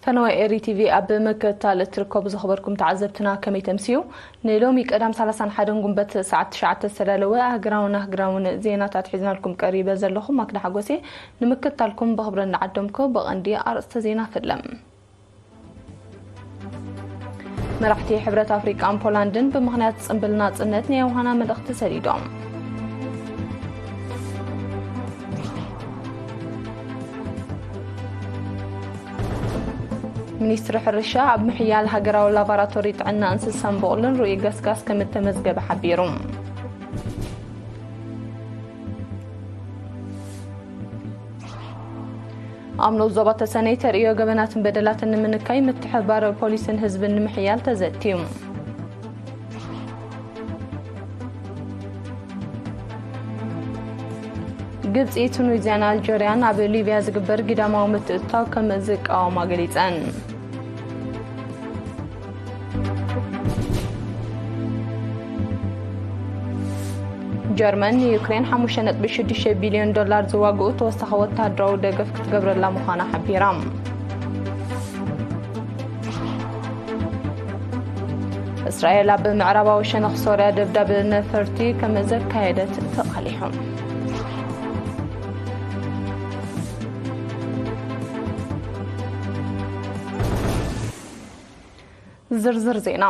ፈነወ ኤሪ ቲቪ ኣብ ምክትታል እትርከቡ ዝኸበርኩም ተዓዘብትና ከመይ ተምስዩ? ንሎሚ ቀዳም ሰላሳን ሓደን ጉንበት ሰዓት ትሽዓተ ዝተዳለወ ሃገራውን ኣህግራውን ዜናታት ሒዝናልኩም ቀሪበ ዘለኹ ማክዳ ሓጎሴ። ንምክትታልኩም ብኽብሪ እናዓደምኩ ብቐንዲ ኣርእስተ ዜና ፍለም። መራሕቲ ሕብረት ኣፍሪቃን ፖላንድን ብምኽንያት ጽምብል ናጽነት ናይ ዮሃና መልእኽቲ ሰዲዶም። ሚኒስትሪ ሕርሻ ኣብ ምሕያል ሃገራዊ ላቦራቶሪ ጥዕና እንስሳን በቕልን ርኡይ ገስጋስ ከም እተመዝገበ ሓቢሩ። ኣብ ንኡስ ዞባ ተሰነይ ተርእዮ ገበናትን በደላትን ንምንካይ ምትሕብባር ፖሊስን ህዝብን ንምሕያል ተዘትዩ። ግብጺ፣ ቱኒዝያን ኣልጀርያን ኣብ ሊብያ ዝግበር ግዳማዊ ምትእትታው ከም ዝቃወማ ገሊጸን። ጀርመን ንዩክሬን ሓሙሽተ ነጥቢ ሽዱሽተ ቢልዮን ዶላር ዝዋግኡ ተወሳኺ ወተሃደራዊ ደገፍ ክትገብረላ ምዃና ሓቢራ። እስራኤል ኣብ ምዕራባዊ ሸነኽ ሶርያ ደብዳብ ነፈርቲ ከም ዘካየደት ተቓሊሑ። ዝርዝር ዜና።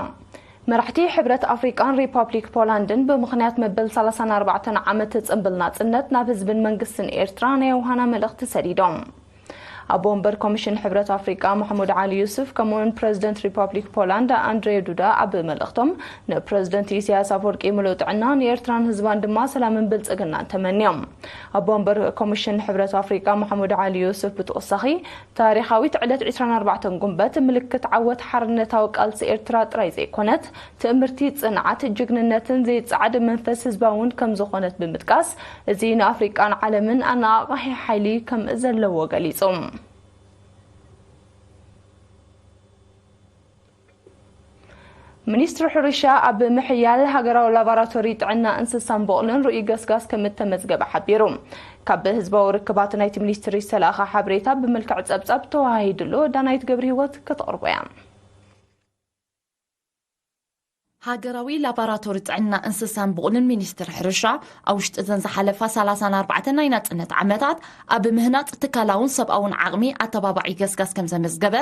መራሕቲ ሕብረት ኣፍሪቃን ሪፓብሊክ ፖላንድን ብምኽንያት መበል ሰላሳን ኣርባዕተን ዓመት ጽምብል ናጽነት ናብ ህዝብን መንግስትን ኤርትራ ናይ ዮሃና መልእኽቲ ሰዲዶም። ኣቦ ወንበር ኮሚሽን ሕብረት ኣፍሪቃ መሕሙድ ዓሊ ዩሱፍ፣ ከምኡውን ፕረዚደንት ሪፓብሊክ ፖላንድ ኣንድሬ ዱዳ ኣብ መልእኽቶም፣ ንፕረዚደንት ኢሳያስ ኣፈወርቂ ምሉእ ጥዕና፣ ንኤርትራን ህዝባን ድማ ሰላምን ብልጽግናን ተመንዮም። ኣቦ ወንበር ኮሚሽን ሕብረት ኣፍሪቃ መሕሙድ ዓሊ ዩሱፍ ብተወሳኺ፣ ታሪኻዊት ዕለት ዕስራን ኣርባዕተን ጉንበት ምልክት ዓወት ሓርነታዊ ቃልሲ ኤርትራ ጥራይ ዘይኮነት፣ ትእምርቲ፣ ጽንዓት፣ ጅግንነትን ዘይጸዓድ መንፈስ ህዝባውን ከም ዝኾነት ብምጥቃስ፣ እዚ ንኣፍሪቃን ዓለምን ኣነቓቓሒ ሓይሊ ከም ዘለዎ ገሊጹ። ሚኒስትሪ ሕርሻ ኣብ ምሕያል ሃገራዊ ላቦራቶሪ ጥዕና እንስሳን በቕልን ርኡይ ገስጋስ ከም እተመዝገበ ሓቢሩ። ካብ ህዝባዊ ርክባት ናይቲ ሚኒስትሪ ዝተላእኸ ሓበሬታ ብመልክዕ ጸብጻብ ተወሃሂድሉ። ዳናይት ገብረ ህይወት ከተቕርቦ እያ። ሃገራዊ ላቦራቶሪ ጥዕና እንስሳን በቕልን ሚኒስትሪ ሕርሻ ኣብ ውሽጢ እዘን ዝሓለፋ ሰላሳን ኣርባዕተን ናይ ናጽነት ዓመታት ኣብ ምህናጽ ትካላውን ሰብኣውን ዓቕሚ ኣተባባዒ ገስጋስ ከም ዘመዝገበ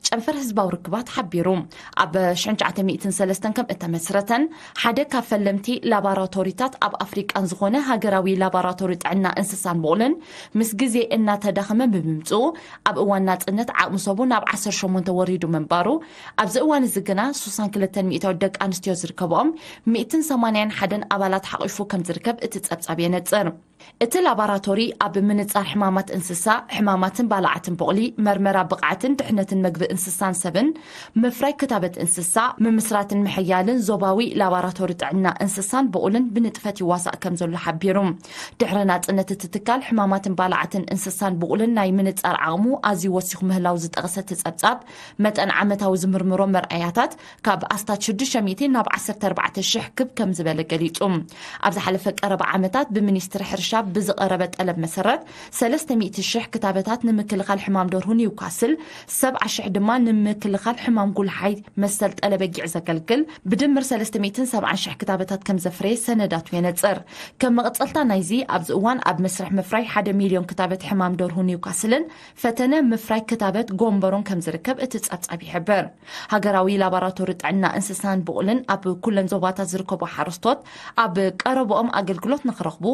ጨንፈር ህዝባዊ ርክባት ሓቢሩ። ኣብ ሽሕን ትሽዓተ ሚእትን ሰለስተን ከም እተመስረተን ሓደ ካብ ፈለምቲ ላባራቶሪታት ኣብ ኣፍሪቃን ዝኾነ ሃገራዊ ላባራቶሪ ጥዕና እንስሳን በቑልን ምስ ግዜ እናተዳኸመ ብምምጽኡ ኣብ እዋን ናጽነት ዓቕሚ ሰቡ ናብ ዓሰርተ ሸሞንተ ወሪዱ ምንባሩ፣ ኣብዚ እዋን እዚ ግና ሱሳን ክልተን ሚእታዊ ደቂ ኣንስትዮ ዝርከብኦም ሚእትን ሰማንያን ሓደን ኣባላት ሓቒፉ ከም ዝርከብ እቲ ጸብጻብ የነጽር። እቲ ላባራቶሪ ኣብ ምንጻር ሕማማት እንስሳ፣ ሕማማትን ባልዓትን ቡቕሊ፣ መርመራ ብቕዓትን ድሕነትን መግቢ እንስሳን ሰብን፣ ምፍራይ ክታበት እንስሳ፣ ምምስራትን ምሕያልን ዞባዊ ላባራቶሪ ጥዕና እንስሳን ቡቕልን ብንጥፈት ይዋሳእ ከም ዘሎ ሓቢሩ። ድሕሪ ናጽነት እቲ ትካል ሕማማትን ባልዓትን እንስሳን ቡቕልን ናይ ምንጻር ዓቕሙ ኣዝዩ ወሲኹ ምህላው ዝጠቕሰ እቲ ጸብጻብ፣ መጠን ዓመታዊ ዝምርምሮ መርኣያታት ካብ ኣስታት ሽዱሽተ ሚእቲ ናብ ዓሰርተ ኣርባዕተ ሽሕ ክብ ከም ዝበለ ገሊጹ። ኣብ ዝሓለፈ ቀረባ ዓመታት ብሚኒስትሪ ሕርሻ ብዝቐረበ ጠለብ መሰረት፣ ሰለስተ ሚእቲ ሽሕ ክታበታት ንምክልኻል ሕማም ደርሁ ኒውካስል፣ ሰብዓ ሽሕ ድማ ንምክልኻል ሕማም ጉልሓይ መሰል ጠለበጊዕ ዘገልግል፣ ብድምር ሰለስተ ሚእትን ሰብዓን ሽሕ ክታበታት ከም ዘፍረየ ሰነዳቱ የነጽር። ከም መቐጸልታ ናይዚ፣ ኣብዚ እዋን ኣብ መስርሕ ምፍራይ ሓደ ሚልዮን ክታበት ሕማም ደርሁ ኒውካስልን ፈተነ ምፍራይ ክታበት ጎንበሮን ከም ዝርከብ እቲ ጸብጻብ ይሕብር። ሃገራዊ ላባራቶሪ ጥዕና እንስሳን ቡቕልን ኣብ ኩለን ዞባታት ዝርከቡ ሓረስቶት ኣብ ቀረብኦም ኣገልግሎት ንኽረኽቡ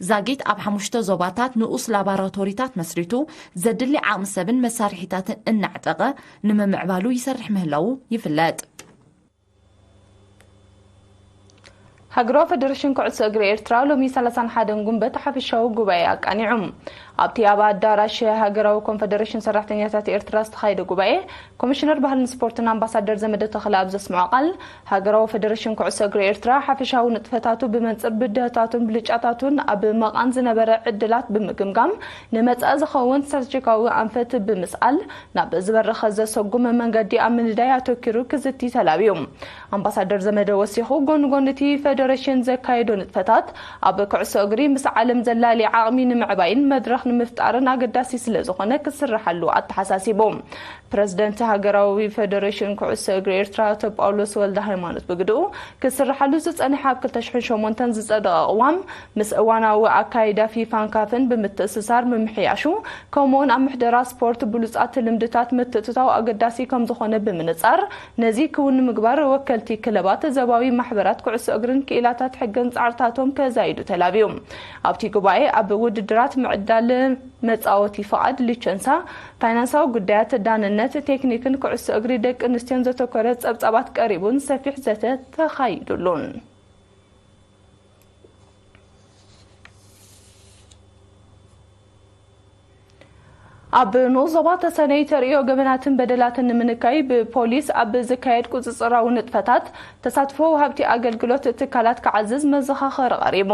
ዛጊት ኣብ ሓሙሽተ ዞባታት ንኡስ ላባራቶሪታት መስሪቱ ዘድሊ ዓቕሚ ሰብን መሳርሒታትን እናዕጠቐ ንምምዕባሉ ይሰርሕ ምህላዉ ይፍለጥ። ሃገራዊ ፈደረሽን ኩዕሶ እግሪ ኤርትራ ሎሚ ሰላሳን ሓደን ጉንበት ሓፈሻዊ ጉባኤ ኣቃኒዑ። ኣብቲ ኣብ ኣዳራሽ ሃገራዊ ኮንፈደረሽን ሰራሕተኛታት ኤርትራ ዝተኻየደ ጉባኤ፣ ኮሚሽነር ባህልን ስፖርትን ኣምባሳደር ዘመደ ተኽለ ኣብ ዘስምዖ ቃል፣ ሃገራዊ ፈደረሽን ኩዕሶ እግሪ ኤርትራ ሓፈሻዊ ንጥፈታቱ ብመንጽር ብድሆታቱን ብልጫታቱን ኣብ መቓን ዝነበረ ዕድላት ብምግምጋም፣ ንመጻኢ ዝኸውን ስትራቴጂካዊ ኣንፈት ብምስኣል፣ ናብ ዝበረኸ ዘሰጉም መንገዲ ኣብ ምንዳይ ኣተኪሩ ክዝቲ ተላብዩ። ኣምባሳደር ዘመደ ወሲኹ፣ ጎኒ ጎኒ እቲ ፈደረሽን ዘካየዶ ንጥፈታት፣ ኣብ ኩዕሶ እግሪ ምስ ዓለም ዘላሊ ዓቕሚ ንምዕባይን መድረኽ ንምፍጣርን ኣገዳሲ ስለ ዝኾነ ክስርሓሉ ኣተሓሳሲቡ። ፕረዚደንት ሃገራዊ ፌደሬሽን ኩዕሶ እግሪ ኤርትራ ኣቶ ጳውሎስ ወልደ ሃይማኖት ብግድኡ፣ ክስርሓሉ ዝጸንሐ ኣብ ክልተ ሽሕን ሸሞንተን ዝጸደቐ ቅዋም ምስ እዋናዊ ኣካይዳ ፊፋን ካፍን ብምትእስሳር ምምሕያሹ፣ ከምኡውን ኣብ ምሕደራ ስፖርት ብሉጻት ልምድታት ምትእትታው ኣገዳሲ ከም ዝኾነ ብምንጻር፣ ነዚ ክውን ንምግባር ወከልቲ ክለባት፣ ዞባዊ ማሕበራት ኩዕሶ እግርን ክኢላታት ሕግን ጻዕርታቶም ከዛይዱ ተላብዩ። ኣብቲ ጉባኤ ኣብ ውድድራት ምዕዳል መጻወቲ ፍቓድ፣ ሊቸንሳ፣ ፋይናንሳዊ ጉዳያት፣ ዳንነት፣ ቴክኒክን ኩዕሶ እግሪ ደቂ ኣንስትዮን ዘተኮረ ጸብጻባት ቀሪቡን ሰፊሕ ዘተ ተኻይዱሉን። ኣብ ንኡስ ዞባ ተሰነይ ተርእዮ ገበናትን በደላትን ንምንካይ ብፖሊስ ኣብ ዝካየድ ቁጽጽራዊ ንጥፈታት ተሳትፎ ወሃብቲ ኣገልግሎት ትካላት ክዓዝዝ መዘኻኸሪ ቀሪቡ።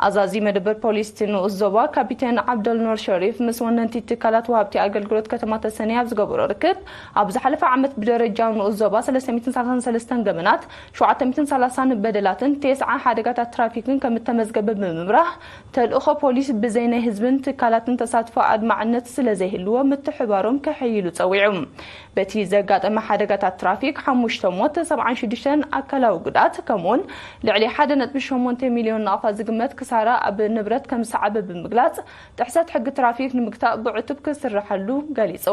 ኣዛዚ መደበር ፖሊስ እቲ ንኡስ ዞባ ካፒቴን ዓብደልኖር ሸሪፍ ምስ ወነንቲ ትካላት ወሃብቲ ኣገልግሎት ከተማ ተሰነይ ኣብ ዝገበሮ ርክብ፣ ኣብ ዝሓለፈ ዓመት ብደረጃ ንኡስ ዞባ ሰለስተ ሚእትን ሰላሳን ሰለስተን ገበናት፣ ሸውዓተ ሚእትን ሰላሳን በደላትን፣ ተስዓ ሓደጋታት ትራፊክን ከም እተመዝገበ ብምብራህ፣ ተልእኾ ፖሊስ ብዘይ ናይ ህዝብን ትካላትን ተሳትፎ ኣድማዕነት ስለ ዘይህልዎ ምትሕባሮም ከሐይሉ ጸዊዑ። በቲ ዘጋጠመ ሓደጋታት ትራፊክ ሓሙሽተ ሞት፣ ሰብዓን ሽዱሽተን ኣካላዊ ጉድኣት፣ ከምኡውን ልዕሊ ሓደ ነጥቢ ሸሞንተ ሚልዮን ናቕፋ ዝግመት ክሳራ ኣብ ንብረት ከም ዝሰዓበ ብምግላጽ፣ ጥሕሰት ሕጊ ትራፊክ ንምግታእ ብዕቱብ ክስርሐሉ ገሊጹ።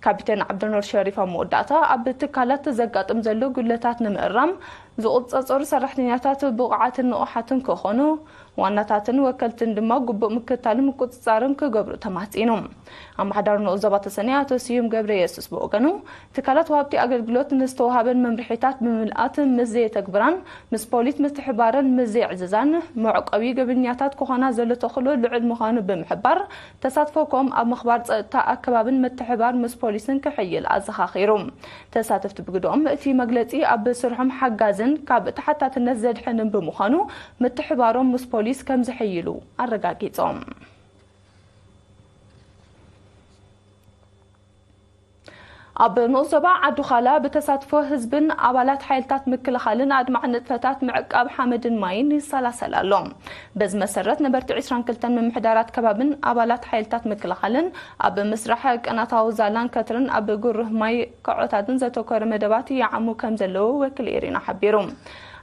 ካፒቴን ዓብደልኖር ሸሪፍ ኣብ መወዳእታ፣ ኣብ ትካላት ዘጋጥም ዘሎ ጉድለታት ንምእራም ዝቑጸጸሩ ሰራሕተኛታት ብቑዓትን ንቑሓትን ክኾኑ፣ ዋናታትን ወከልትን ድማ ግቡእ ምክትታልን ምቁጽጻርን ክገብሩ ተማሕጺኑ። ኣመሓዳሪ ንኡስ ዞባ ተሰነይ ኣቶ ስዩም ገብረ የሱስ ብወገኑ፣ ትካላት ወሃብቲ ኣገልግሎት ንዝተወሃበን መምርሒታት ብምልኣት ምስ ዘየተግብራን ምስ ፖሊስ ምትሕባረን ምስ ዘየዕዝዛን፣ መዕቆቢ ገበኛታት ክኾና ዘሎ ተኽእሎ ልዑል ምዃኑ ብምሕባር፣ ተሳትፎ ኮም ኣብ ምኽባር ጸጥታ ኣከባብን ምትሕባር ምስ ፖሊስን ክሕይል ኣዘኻኺሩ። ተሳተፍቲ ብግድኦም፣ እቲ መግለጺ ኣብ ስርሖም ሓጋዝን ካብ ተሓታትነት ዘድሕንን ብምዃኑ፣ ምትሕባሮም ምስ ፖሊስ ከም ዝሕይሉ ኣረጋጊጾም። ኣብ ንኡስ ዞባ ዓዲ ዃላ ብተሳትፎ ህዝብን ኣባላት ሓይልታት ምክልኻልን ኣድማዕ ንጥፈታት ምዕቃብ ሓመድን ማይን ይሰላሰል ኣሎ። በዚ መሰረት፣ ነበርቲ ዕስራን ክልተን ምምሕዳራት ከባብን ኣባላት ሓይልታት ምክልኻልን ኣብ ምስራሕ ቅናታዊ ዛላን ከትርን ኣብ ጉርህ ማይ ከዖታትን ዘተኮረ መደባት ይዓሙ ከም ዘለዉ ወኪል ኤሪና ሓቢሩ።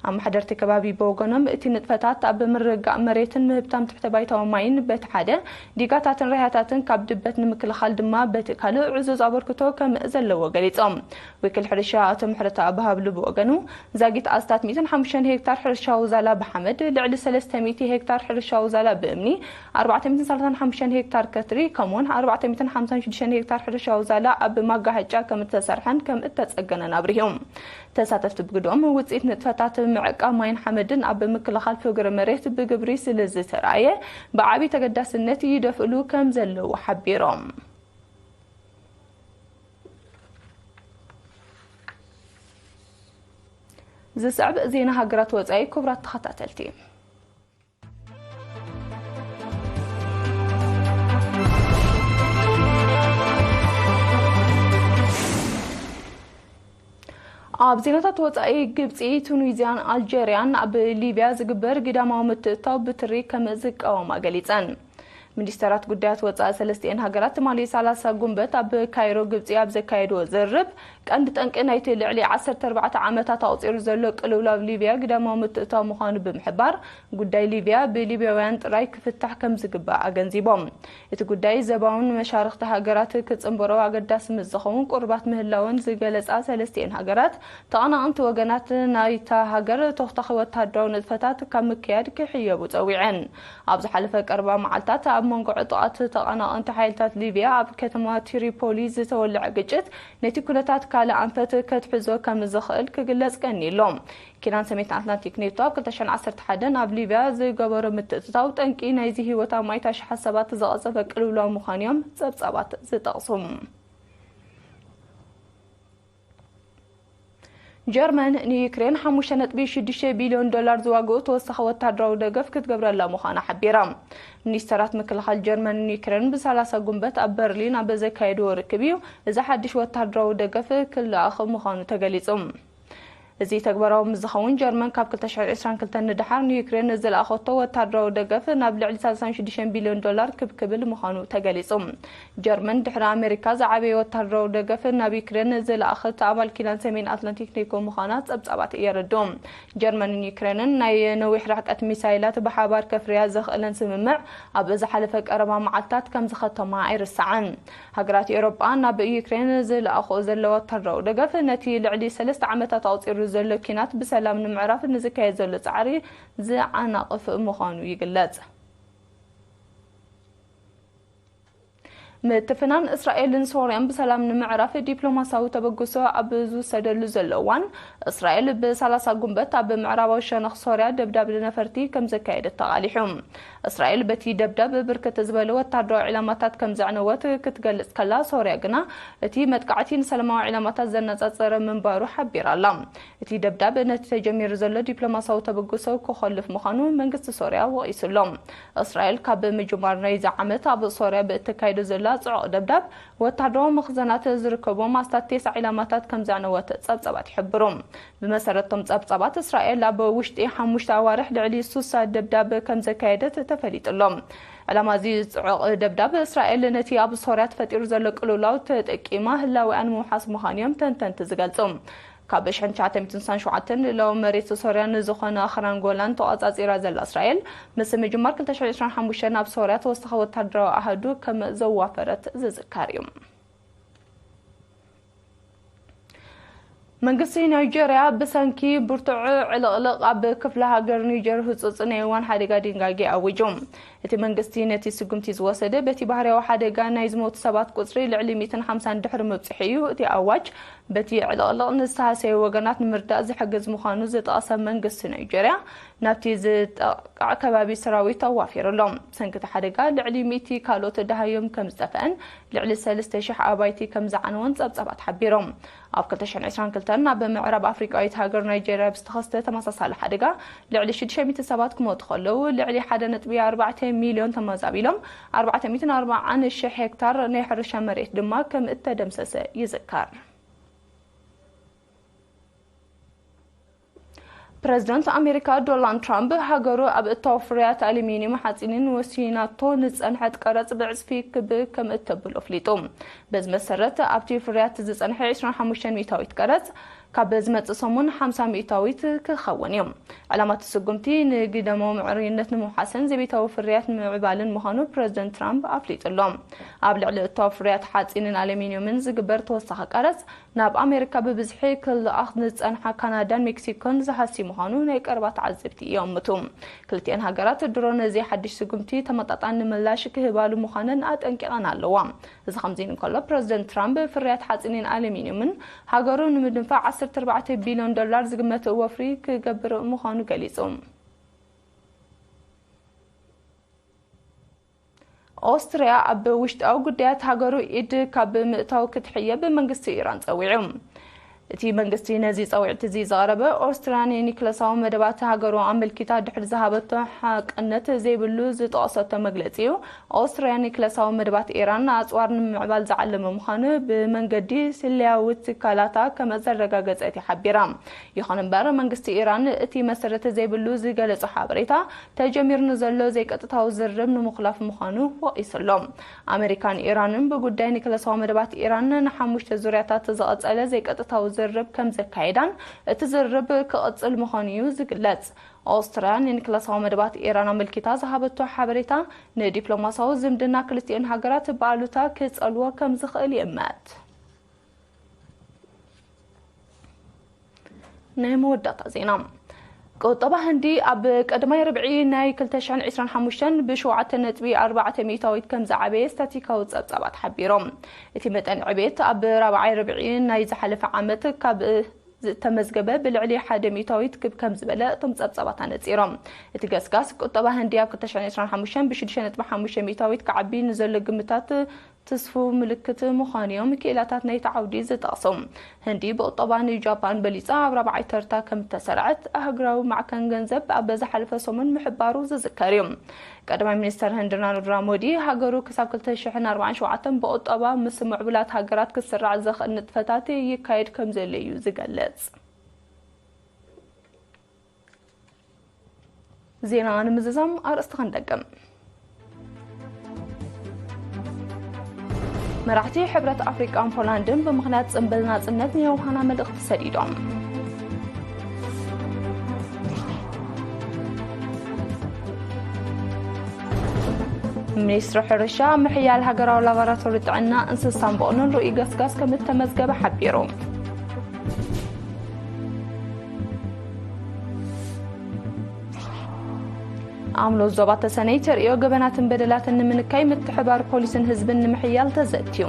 ኣመሓደርቲ ከባቢ ብወገኖም፣ እቲ ንጥፈታት ኣብ ምርግጋእ መሬትን ምህብታም ትሕተ ባይታዊ ማይን በቲ ሓደ፣ ዲጋታትን ራህያታትን ካብ ድበት ንምክልኻል ድማ በቲ ካልእ ዕዙዝ ኣበርክቶ ከም ዘለዎ ገሊጾም። ወኪል ሕርሻ ኣቶ ምሕረት ኣብሃብሉ ብወገኑ፣ ዛጊት ኣስታት ሚእትን ሓሙሽተን ሄክታር ሕርሻዊ ዛላ ብሓመድ፣ ልዕሊ ሰለስተ ሚእቲ ሄክታር ሕርሻዊ ዛላ ብእምኒ፣ ኣርባዕተ ሚእትን ሰላሳን ሓሙሽተን ሄክታር ከትሪ፣ ከምኡውን ኣርባዕተ ሚእትን ሓምሳን ሽዱሽተን ሄክታር ሕርሻዊ ዛላ ኣብ ማጋሃጫ ከም እተሰርሐን ከም እተጸገነን ኣብሪሁ። ተሳተፍቲ ብግድኦም፣ ውጽኢት ንጥፈታት ምዕቃብ ማይን ሓመድን ኣብ ምክልኻል ፍግረ መሬት ብግብሪ ስለ ዝተራእየ፣ ብዓቢ ተገዳስነት ይደፍእሉ ከም ዘለዉ ሓቢሮም። ዝስዕብ ዜና ሃገራት ወጻኢ። ክቡራት ተኸታተልቲ፣ ኣብ ዜናታት ወጻኢ፣ ግብጺ፣ ቱኒዝያን ኣልጀርያን ኣብ ሊብያ ዝግበር ግዳማዊ ምትእትታው ብትሪ ከም ዝቃወማ ገሊጸን። ሚኒስተራት ጉዳያት ወጻኢ ሰለስቲኤን ሃገራት ትማሊ ሰላሳ ጉንበት ኣብ ካይሮ ግብጺ ኣብ ዘካየድዎ ዝርርብ፣ ቀንዲ ጠንቂ ናይቲ ልዕሊ ዓሰርተ ኣርባዕተ ዓመታት ኣቑጺሩ ዘሎ ቅልውላው ሊብያ ግዳማዊ ምትእትታው ምዃኑ ብምሕባር፣ ጉዳይ ሊብያ ብሊብያውያን ጥራይ ክፍታሕ ከም ዝግባእ ኣገንዚቦም። እቲ ጉዳይ ዘባውን መሻርኽቲ ሃገራት ክጽንበሮ ኣገዳሲ ምስ ዝኸውን ቁሩባት ምህላወን ዝገለጻ ሰለስቲኤን ሃገራት፣ ተቐናቐንቲ ወገናት ናይታ ሃገር ተኹታኺ ወተሃደራዊ ንጥፈታት ካብ ምክያድ ክሕየቡ ጸዊዐን። ኣብ ዝሓለፈ ቀረባ መዓልታት ኣብ መንጎ ዕጡቓት ተቐናቐንቲ ሓይልታት ሊብያ ኣብ ከተማ ትሪፖሊ ዝተወልዐ ግጭት፣ ነቲ ኩነታት ካልእ ኣንፈት ከትሕዞ ከም ዝኽእል ክግለጽ ቀኒዩ ኣሎ። ኪዳን ሰሜን ኣትላንቲክ ኔቶ ኣብ ክልተ ሽሕን ዓሰርተ ሓደን ኣብ ሊብያ ዝገበሮ ምትእትታው፣ ጠንቂ ናይዚ ህይወት ኣማኢት ኣሽሓት ሰባት ዘቐጸፈ ቅልውላው ምዃኑ እዮም ጸብጻባት ዝጠቕሱ። ጀርመን ንዩክሬን ሓሙሽተ ነጥቢ ሽዱሽተ ቢልዮን ዶላር ዝዋግኡ ተወሳኺ ወታደራዊ ደገፍ ክትገብረላ ምዃና ሓቢራ። ሚኒስተራት ምክልኻል ጀርመንን ዩክሬንን ብሰላሳ ጉንበት ኣብ በርሊን ኣብ ዘካየድዎ ርክብ እዩ እዚ ሓድሽ ወታደራዊ ደገፍ ክለኣኽ ምዃኑ ተገሊጹ። እዚ ተግባራዊ ምስ ዝኸውን፣ ጀርመን ካብ ክልተ ሽሕን ዕስራን ክልተን ንደሓር ንዩክሬን ዝለኣኸቶ ወታደራዊ ደገፍ ናብ ልዕሊ ሰላሳ ሽዱሽተ ቢልዮን ዶላር ክብ ክብል ምዃኑ ተገሊጹ። ጀርመን ድሕሪ ኣሜሪካ ዝዓበየ ወታደራዊ ደገፍ ናብ ዩክሬን ዝለኣኸት ኣባል ኪዳን ሰሜን ኣትላንቲክ ኔቶ ምዃና ጸብጻባት የረድኡ። ጀርመንን ዩክሬንን ናይ ነዊሕ ርሕቀት ሚሳይላት ብሓባር ከፍርያ ዘኽእለን ስምምዕ ኣብ ዝሓለፈ ቀረባ መዓልታት ከም ዝኸተማ ኣይርሳዕን። ሃገራት ኤውሮጳ ናብ ዩክሬን ዝለኣኽኦ ዘለዋ ወታደራዊ ደገፍ ነቲ ልዕሊ ሰለስተ ዓመታት ኣቑጺሩ ዘሎ ኲናት ብሰላም ንምዕራፍ ንዝካየድ ዘሎ ጻዕሪ ዝዓናቕፍ ምዃኑ ይግለጽ። ምትፍናን እስራኤልን ሶርያን ብሰላም ንምዕራፍ ዲፕሎማሲያዊ ተበግሶ ኣብ ዝወሰደሉ ዘሎ እዋን፣ እስራኤል ብ30 ጉንበት ኣብ ምዕራባዊ ሸነኽ ሶርያ ደብዳብ ነፈርቲ ከም ዘካየደት ተቓሊሑ። እስራኤል በቲ ደብዳብ ብርክት ዝበለ ወታደራዊ ዒላማታት ከም ዘዕነወት ክትገልጽ ከላ፣ ሶርያ ግና እቲ መጥቃዕቲ ንሰላማዊ ዒላማታት ዘነጻጸረ ምንባሩ ሓቢራ ኣላ። እቲ ደብዳብ ነቲ ተጀሚሩ ዘሎ ዲፕሎማሲያዊ ተበግሶ ክኾልፍ ምዃኑ መንግስቲ ሶርያ ወቒሱ ኣሎ። እስራኤል ካብ ምጅማር ናይዚ ዓመት ኣብ ሶርያ ብእተካይዶ ዘላ ጽዑቕ ደብዳብ፣ ወታደራዊ መኽዘናት ዝርከቦም ኣስታት ቴስዓ ዒላማታት ከም ዘዕነወት ጸብጻባት ይሕብሩ። ብመሰረት እቶም ጸብጻባት፣ እስራኤል ኣብ ውሽጢ ሓሙሽተ ኣዋርሕ ልዕሊ ሱሳ ደብዳብ ከም ዘካየደት ተፈሊጡ ኣሎ። ዕላማ እዚ ጽዑቕ ደብዳብ፣ እስራኤል ነቲ ኣብ ሶርያ ተፈጢሩ ዘሎ ቅልውላው ተጠቂማ ህላዌኣ ንምውሓስ ምዃኑ እዮም ተንተንቲ ዝገልጹ። ካብ ሽሕን ትሽዓተ ሚእትን ስሳን ሸውዓተን ልእላዊ መሬት ሶርያ ንዝኾነ ኣኽራን ጎላን ተቖጻጺራ ዘላ እስራኤል፣ ምስ ምጅማር ክልተ ሽሕን ዕስራን ሓሙሽተን ኣብ ሶርያ ተወሳኺ ወታደራዊ ኣሃዱ ከም ዘዋፈረት ዝዝከር እዩ። መንግስቲ ናይጀርያ ብሰንኪ ብርቱዕ ዕልቕልቕ ኣብ ክፍለ ሃገር ኒጀር ህጹጽ ናይ እዋን ሓደጋ ድንጋጌ ኣዊጁ። እቲ መንግስቲ ነቲ ስጉምቲ ዝወሰደ በቲ ባህርያዊ ሓደጋ ናይ ዝሞቱ ሰባት ቁጽሪ ልዕሊ ሚእትን ሓምሳን ድሕሪ ምብጽሑ እዩ። እቲ ኣዋጅ በቲ ዕልቕልቕ ንዝተሃሰዩ ወገናት ንምርዳእ ዝሕግዝ ምዃኑ ዝጠቐሰ መንግስቲ ናይጀርያ፣ ናብቲ ዝጠቕዕ ከባቢ ሰራዊት ኣዋፊሩ ኣሎ። ብሰንኪ እቲ ሓደጋ ልዕሊ ሚእቲ ካልኦት ደሃዮም ከም ዝጠፍአን ልዕሊ ሰለስተ ሽሕ ኣባይቲ ከም ዝዓነወን ጸብጻባት ሓቢሮም። ኣብ ክልተ ሽሕን ዕስራን ክልተን ኣብ ምዕራብ ኣፍሪቃዊት ሃገር ናይጀርያ ብዝተኸስተ ተመሳሳሊ ሓደጋ ልዕሊ ሽዱሽተ ሚእቲ ሰባት ክሞቱ ከለዉ፣ ልዕሊ ሓደ ነጥቢ ኣርባዕተ ሚልዮን ተመዛቢሎም፣ ኣርባዕተ ሚእትን ኣርባዓን ሽሕ ሄክታር ናይ ሕርሻ መሬት ድማ ከም እተደምሰሰ ይዝከር። ፕረዚደንት ኣሜሪካ ዶናልድ ትራምፕ፣ ሃገሩ ኣብ እታወ ፍርያት ኣሉሚንየም ሓጺንን ወሲናቶ ንጸንሐት ቀረጽ ብዕጽፊ ክብ ከም እተብሎ ኣፍሊጡ። በዚ መሰረት፣ ኣብቲ ፍርያት ዝጸንሐ ዕስራን ሓሙሽተን ሚእታዊት ቀረጽ ካብ ዝመጽእ ሰሙን ሓምሳ ሚእታዊት ክኸውን እዩ። ዕላማ እቲ ስጉምቲ፣ ንግደማዊ ምዕሩይነት ንምውሓስን ዘቤታዊ ፍርያት ንምምዕባልን ምዃኑ ፕረዚደንት ትራምፕ ኣፍሊጡ ኣሎ። ኣብ ልዕሊ እታወ ፍርያት ሓጺንን ኣሉሚንየምን ዝግበር ተወሳኺ ቀረጽ፣ ናብ ኣሜሪካ ብብዝሒ ክልኣኽ ዝጸንሓ ካናዳን ሜክሲኮን ዝሃሲ ምዃኑ ናይ ቀረባ ተዓዘብቲ ይእምቱ። ክልቲኣን ሃገራት ድሮ ነዚ ሓድሽ ስጉምቲ ተመጣጣኒ ምላሽ ክህባሉ ምዃነን ኣጠንቂቐን ኣለዋ። እዚ ከምዚ ኢሉ እንከሎ፣ ፕረዚደንት ትራምፕ ፍርያት ሓጺንን ኣሉሚንየምን ሃገሩ ንምድንፋዕ ዓሰርተ ኣርባዕተ ቢልዮን ዶላር ዝግመት ወፍሪ ክገብር ምዃኑ ገሊጹ። ኦስትርያ ኣብ ውሽጣዊ ጉዳያት ሃገሩ ኢድ ካብ ምእታው ክትሕየብ መንግስቲ ኢራን ጸዊዑ። እቲ መንግስቲ ነዚ ጸዊዕቲ እዚ ዘቕረበ፣ ኦስትርያ ንኒክለሳዊ መደባት ሃገሩ ኣመልኪታ ድሕሪ ዝሃበቶ ሓቅነት ዘይብሉ ዝጠቐሰቶ መግለጺ እዩ። ኦስትርያ ኒክለሳዊ መደባት ኢራን ኣጽዋር ንምምዕባል ዝዓለመ ምዃኑ ብመንገዲ ስለያዊ ትካላታ ከም ዘረጋገጸት ሓቢራ። ይኹን እምበር፣ መንግስቲ ኢራን እቲ መሰረት ዘይብሉ ዝገለጾ ሓበሬታ፣ ተጀሚሩ ንዘሎ ዘይቀጥታዊ ዝርርብ ንምኹላፍ ምዃኑ ወቒሱ ኣሎ። ኣመሪካን ኢራንን ብጉዳይ ኒክለሳዊ መደባት ኢራን ንሓሙሽተ ዙርያታት ዝቐጸለ ዘይቀጥታዊ ዝርርብ ከም ዘካየዳን እቲ ዝርርብ ክቕጽል ምዃኑ እዩ ዝግለጽ። ኣውስትርያ ንኒክለሳዊ መደባት ኢራን ኣመልኪታ ዝሃበቶ ሓበሬታ፣ ንዲፕሎማሲያዊ ዝምድና ክልቲኤን ሃገራት ብኣሉታ ክጸልዎ ከም ዝኽእል ይእመት። ናይ መወዳእታ ዜና። ቁጠባ ህንዲ ኣብ ቀዳማይ ርብዒ ናይ ክልተ ሽሕን ዕስራን ሓሙሽተን ብሸውዓተ ነጥቢ ኣርባዕተ ሚእታዊት ከም ዝዓበየ ስታቲካዊ ጸብጻባት ሓቢሮም። እቲ መጠን ዕቤት ኣብ ራብዓይ ርብዒ ናይ ዝሓለፈ ዓመት ካብ ዝተመዝገበ ብልዕሊ ሓደ ሚእታዊት ክብ ከም ዝበለ እቶም ጸብጻባት ኣነጺሮም። እቲ ገስጋስ፣ ቁጠባ ህንዲ ኣብ ክልተ ሽሕን ዕስራን ሓሙሽተን ብሽዱሽተ ነጥቢ ሓሙሽተ ሚእታዊት ክዓቢ ንዘሎ ግምታት ትስፉው ምልክት ምዃኑ እዮም ክኢላታት ናይቲ ዓውዲ ዝጠቕሱ። ህንዲ ብቁጠባ ንጃፓን በሊጻ ኣብ ራብዓይ ተርታ ከም እተሰርዐት ኣህጉራዊ ማዕከን ገንዘብ ኣብ ዝሓለፈ ሰሙን ምሕባሩ ዝዝከር እዩ። ቀዳማይ ሚኒስተር ህንዲ ናሬንድራ ሞዲ፣ ሃገሩ ክሳብ ክልተ ሽሕን ኣርባዓን ሸውዓተን ብቁጠባ ምስ ምዕቡላት ሃገራት ክስራዕ ዘኽእል ንጥፈታት ይካየድ ከም ዘሎ እዩ ዝገልጽ። ዜና ንምዝዛም ኣርእስቲ ክንደግም። መራሕቲ ሕብረት ኣፍሪቃን ፖላንድን ብምኽንያት ጽምብል ናጽነት ንዮሃና መልእኽቲ ሰዲዶም። ሚኒስትሪ ሕርሻ፣ ምሕያል ሃገራዊ ላቦራቶሪ ጥዕና እንስሳን በቕሎን ርኡይ ገስጋስ ከም እተመዝገበ ሓቢሩ። ኣምሎ ዞባ ተሰነይ ተርእዮ ገበናትን በደላትን ንምንካይ ምትሕባር ፖሊስን ህዝብን ንምሕያል ተዘትዩ።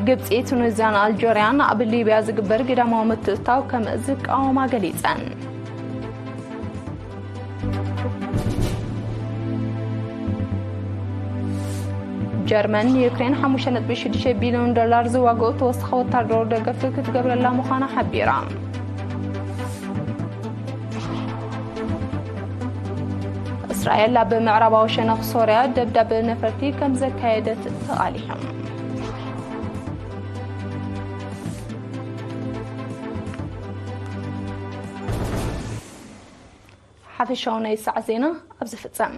ግብጺ፣ ቱኒዝያን ኣልጀርያን ኣብ ሊብያ ዝግበር ግዳማዊ ምትእትታው ከም ዝቃወማ ገሊጸን። ጀርመን ንዩክሬን ሓሙሽተ ነጥቢ ሽዱሽተ ቢልዮን ዶላር ዝዋግኡ ተወሳኺ ወታደራዊ ደገፍቲ ክትገብረላ ምዃና ሓቢራ። እስራኤል ኣብ ምዕራባዊ ሸነኽ ሶርያ ደብዳብ ነፈርቲ ከም ዘካየደት ተቓሊሖም። ሓፈሻዊ ናይ ሰዓት ዜና ኣብ ዝፍጸም።